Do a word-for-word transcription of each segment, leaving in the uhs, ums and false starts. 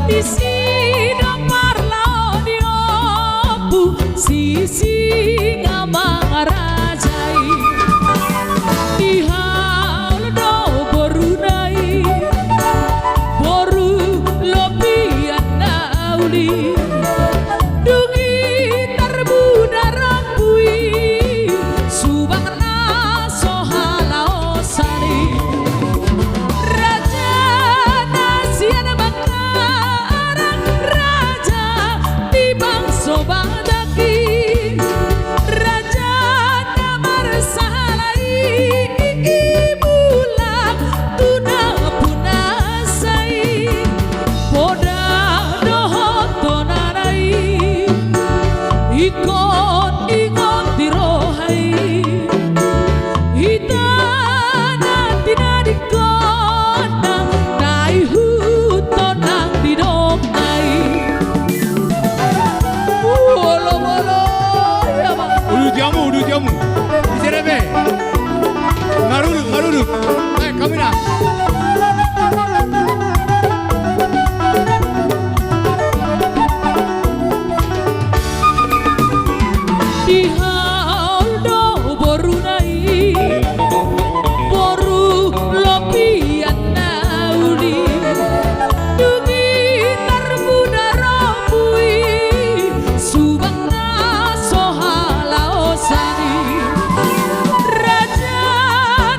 Disi do parlao ni ompu Sisingamangaraja i. Dihaol do boruna i, boru Lopian na uli. Dung i tarbuda rompu i, subang na so halaosan i. Raja na sian Mangkarang, raja di bangso Batak i, raja na marsahala i, i, i, mulak tu na punasa i. Poda dohot tonana i, ingkon ingot di roha i. Hita na tinadingkonna, na ihuthon nang didok na i. Olo, olo, ya, Bang. Uduti hamu, uduti hamu. Di sini, be. Marudut, marudut. Baik, kami dah. Dihaol do boruna i, boru Lopian na uli. Dung i tarbuda rompu i, subang na so halaosan i. Raja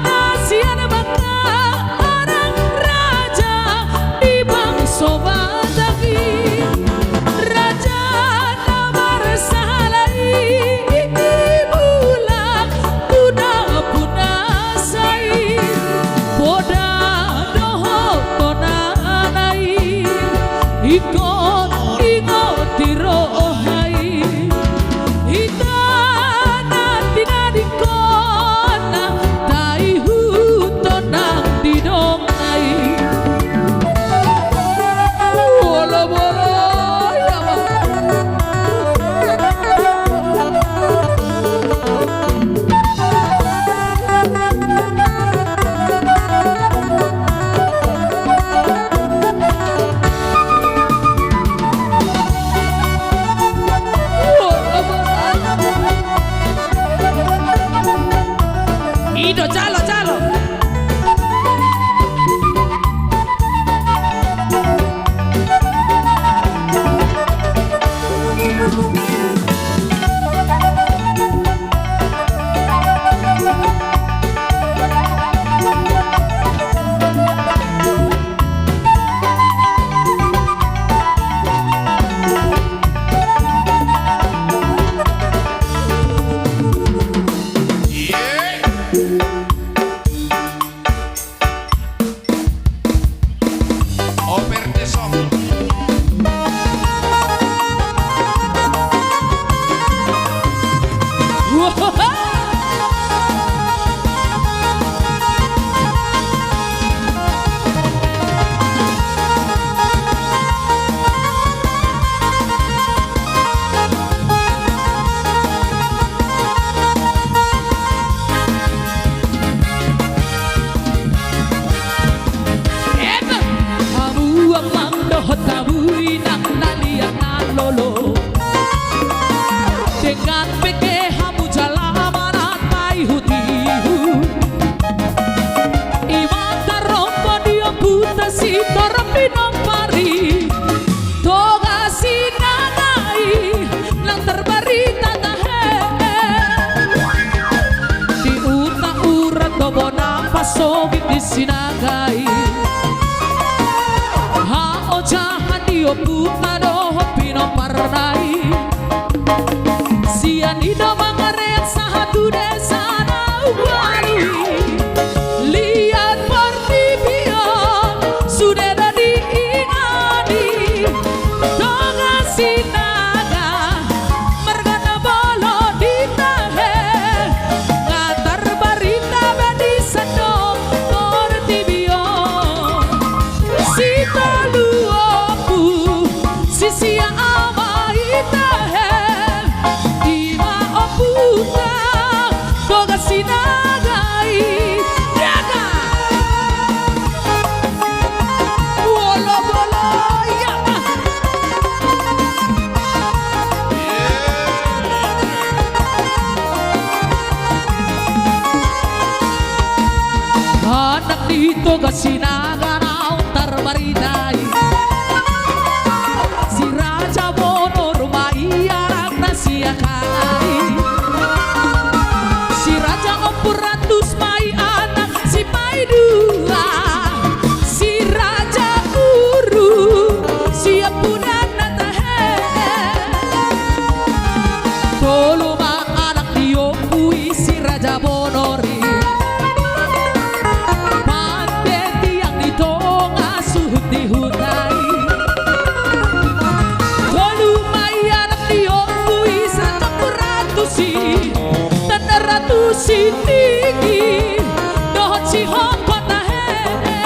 na sian Mangkarang, raja di bangso Batak i, raja na marsahala i, mulak tu na punasa i. Poda dohot tonana i, ingkon ingot di roha i. Hita na tinadingkonna, na ihuthon nang didok na i. Olo, olo, ya, Bang. I do, jalo, jalo. Hamu amang dohot hamu inang na liat na lolo, dengan pege hamu jala manat paihut-ihut. Ima tarombo ni ompunta Sitorop Pinompar i, Toga Sinaga i, nang tarbarita tahe. Di huta Urat do bona pasogit ni Sinaga i. Haojahan ni ompunta dohot pinomparna i. Sian i do mangarean sahat tu desa na umbaru i. Liat portibi on sude do diingani. Toga Sinaga marga na bolo ditahe. Nga tarbarita be di sandok portibi on. di huta i. Tolu ma i anak ni ompu i, saratus i, tanda ratus i tinggi, dohot si hongkot na hehe,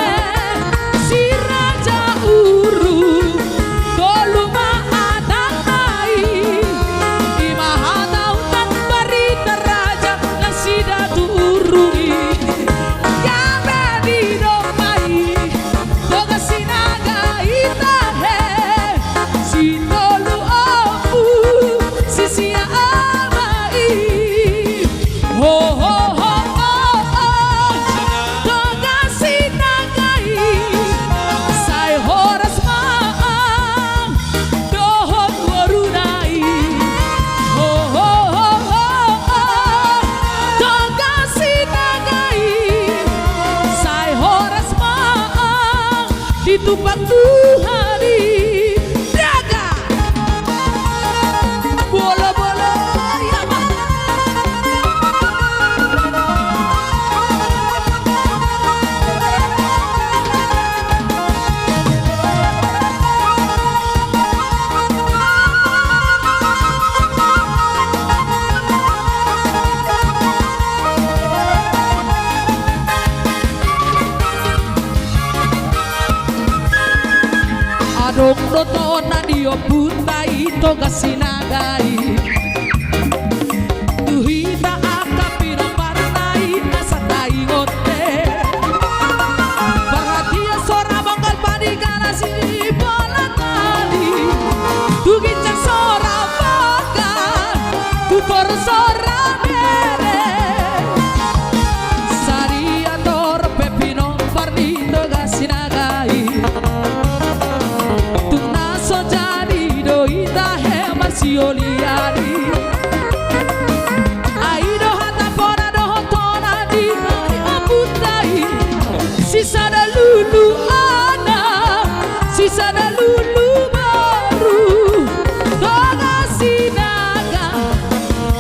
si Raja Uruk. Tolu ma anakna i, i ma hata unang barita raja nang si Datu Uruk i. Gabe di domba i Toga Sinaga i tahe, si tolu ompu, si sia ama i. Ho, ho, ho, ho, ho. Toga Sinaga i, sai horas ma dohot boruna i. Ho, ho, ho, ho, ho. Toga Sinaga i, sai horas ma ditumpang Tuhan i. Daga! Bolo, bolo, ya, Bang. Adong do tona ni ompunta i Toga Sinaga i. Tu hita angka pinomparna i asa taingot be. Parhatian sora monggal padi, gala si bola tali. Tu ginjang sora monggal, tu toru sora bere. Sadia torop pe pinompar ni Toga Sinaga i. Tung na so jadi do i tahe marsiolian i. Ai do hata bona dohot tona di hami ompunta i. Sisada lulu anak, sisada lulu boru, Toga Sinaga.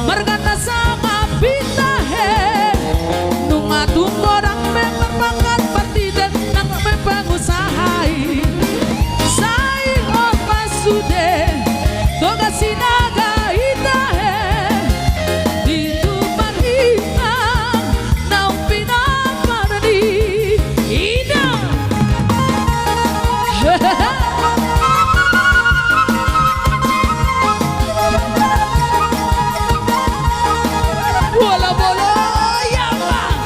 Marganta sangap i tahe, nunga tung godang be marpangkat partite nang be pangusaha i. Sai on ma sude Toga Sinaga i tahe, ditumpang inang naung pinompar ni inang. Bola, bola, ya, Bang.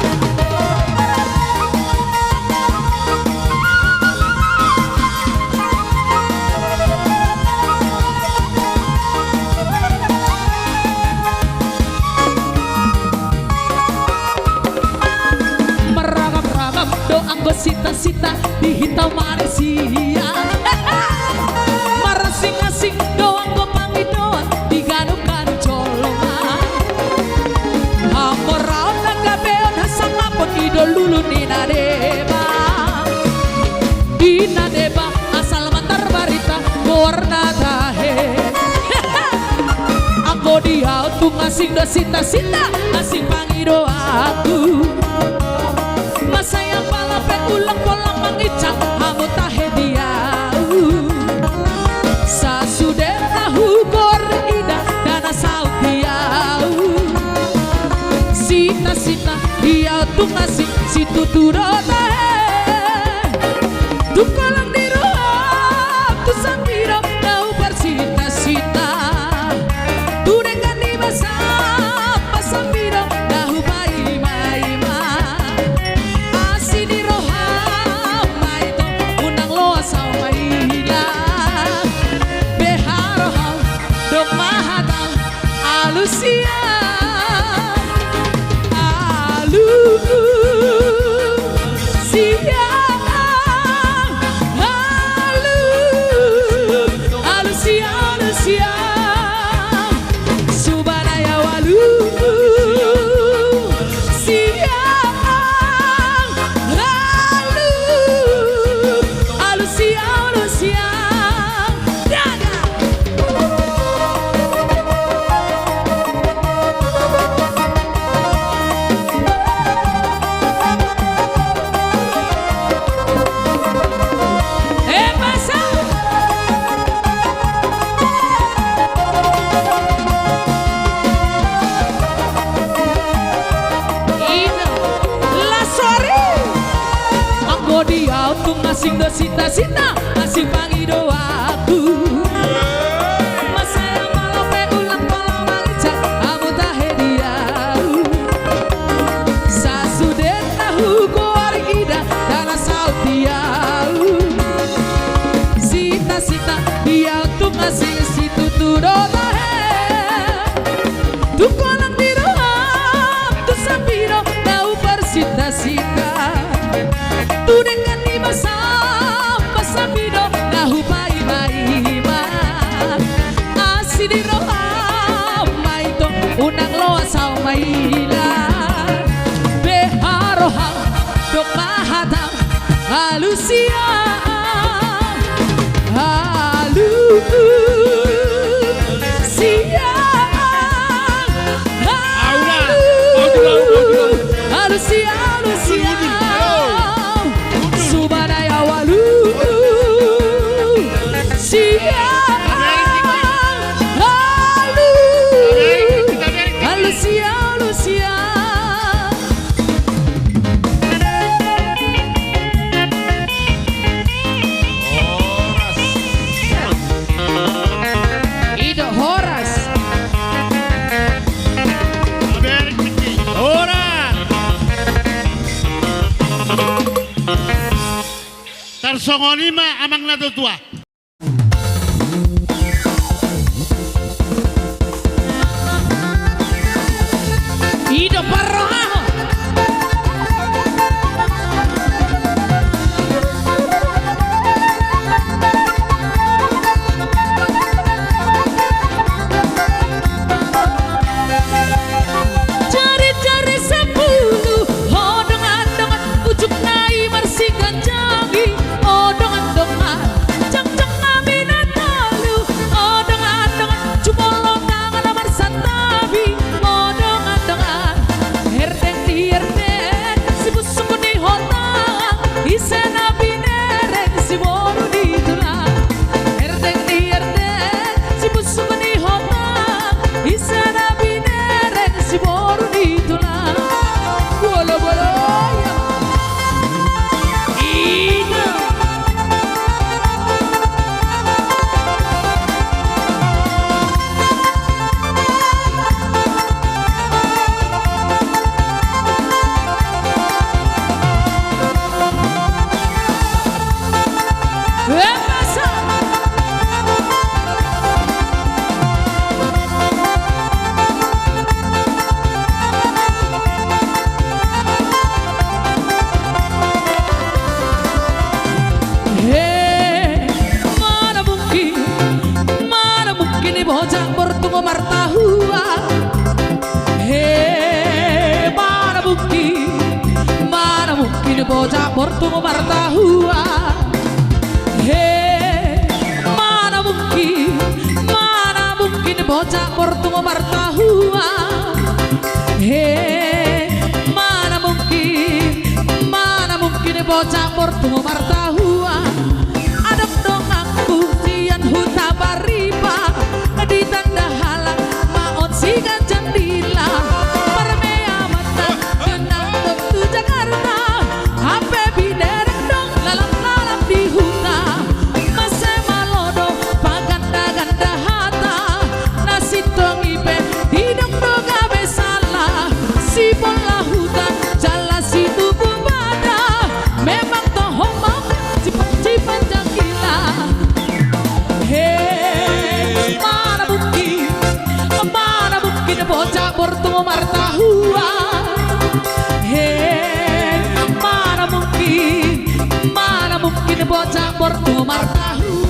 Marragam-ragam do anggo sinta-sinta di hita Malaysia. Marasing-asing do anggo pangidoan di ganup-ganup jolma. Hamoraon, hagabeon, hasangapon i do lulu ni na deba. Di na deba asal mantar barita goarna tahe. Anggo di ahu tung asing do sinta-sinta, asing pangidoanku. Mansai apala pe ulang pola manginjang hamu tahe di ahu. Sasude na hugoar ida, ndada na saut di ahu. Sinta-sinta di ahu tung asing, situtu do tahe. Tung holan di roham tung sambirong na huparsinta-sinta. Tung denggan ni basam ma sambirong na hupaima-ima. Asing do sinta-sinta, asing pangidoanku. Masa ia malo pe ulang pola mangincar hamu tahe di ahu. Sasude na hugoari ida, ndang na saut di ahu. Sinta-sinta, di ahu tung asing situtu do tahe. Tu kolang ni roham, tu sambi do na huparsinta-sinta. Tu denggan ni basam, basam i do na hupaima-ima. Asi ni roham ma i tong, unang loas ahu maila. Beha roham, dok ma hatam, alusia, alusia. Aura, aura, aura, aura. Alusia, alusia. Aura. Subana ya walu. Sia. Alu. Alusia, alusia. I do horas. Horas. Tarsongon i ma amang na tuatua. I do parrohahon. Jari-jari sampulu, ho dongan-dongan, ujungna i marsiganjangi, ho dongan-dongan. Jongjong nami na tolu, ho dongan-dongan, jumolo tangan marsantabi, ho dongan-dongan. Herdeng di herdeng, sibusuk ni hotang, ise na binereng siboru ni tulang. Herdeng di herdeng, sibusuk ni hotang, ise na binereng siboru ni tulang. Bolo, bolo, ya. Ina. He, mana mungkin, mana mungkin i bocah bortung martahua. He, mana mungkin, mana mungkin i bocah bortung martahua. He, mana mungkin, mana mungkin i bocah bortung martahua. He, mana mungkin, mana mungkin i bocah bortung martahua. Adong donganku sian huta Paripa, ditanda halak ma on siganjang dila. Parmea mata genang do tu Jakarta, hape binereng do lalap-lalap di huta. Mase malo do paganda-ganda hata, na sintong i pe didok do gabe sala. Sibola huta jala situbu bada, memang toho ma cipan-cipan jangkila. He, mana mungkin, mana mungkin bocah bortung martahua. He, mana mungkin, mana mungkin bocah bortung martahua.